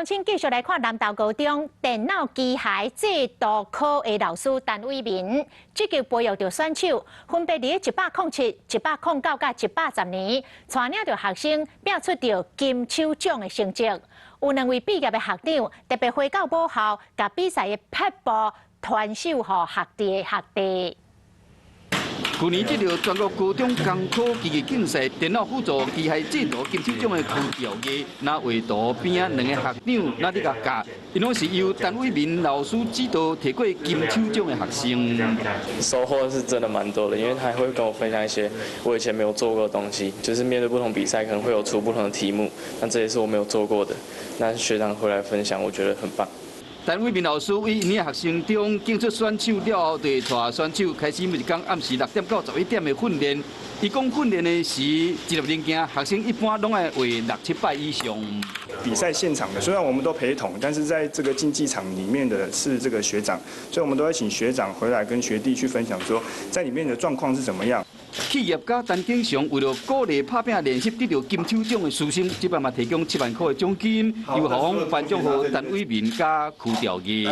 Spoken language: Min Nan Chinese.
鄉親繼續來看南投高中電腦機械製圖科的老師陳偉民，積極培育著選手，分別佇107、109佮110年，帶領著學生拼出著金手獎的成績。有兩位畢業的學長特別回到母校，共比賽的撇步傳授予學弟學弟。去年得著全國高中工科機藝競賽電腦輔助機械製圖金手獎的區調藝，那畫圖邊仔兩个學長，那佇共教，𪜶攏是由陳偉民老師指導提過金手獎的學生。收穫是真的蠻多的，因為他會跟我分享一些我以前沒有做過的東西，就是面對不同比賽可能會有出不同的題目，但這也是我沒有做過的。那學長回來分享，我覺得很棒。陳偉民老師為𪜶的學生中揀出選手了後，就會帶選手開始每一工暗時6點到11點的訓練。伊講訓練的時，一粒零件學生一般攏愛畫六七擺以上。比賽現場的，雖然我們都陪同，但是在這個競技場裡面的是這個學長，所以我們都會請學長回來跟學弟去分享，說在裡面的狀況是怎麼樣。企業家陳景祥為了鼓勵拍拚練習得著金手獎的師生，這擺嘛提供7萬塊的獎金，由校方頒獎予陳偉民佮區調藝。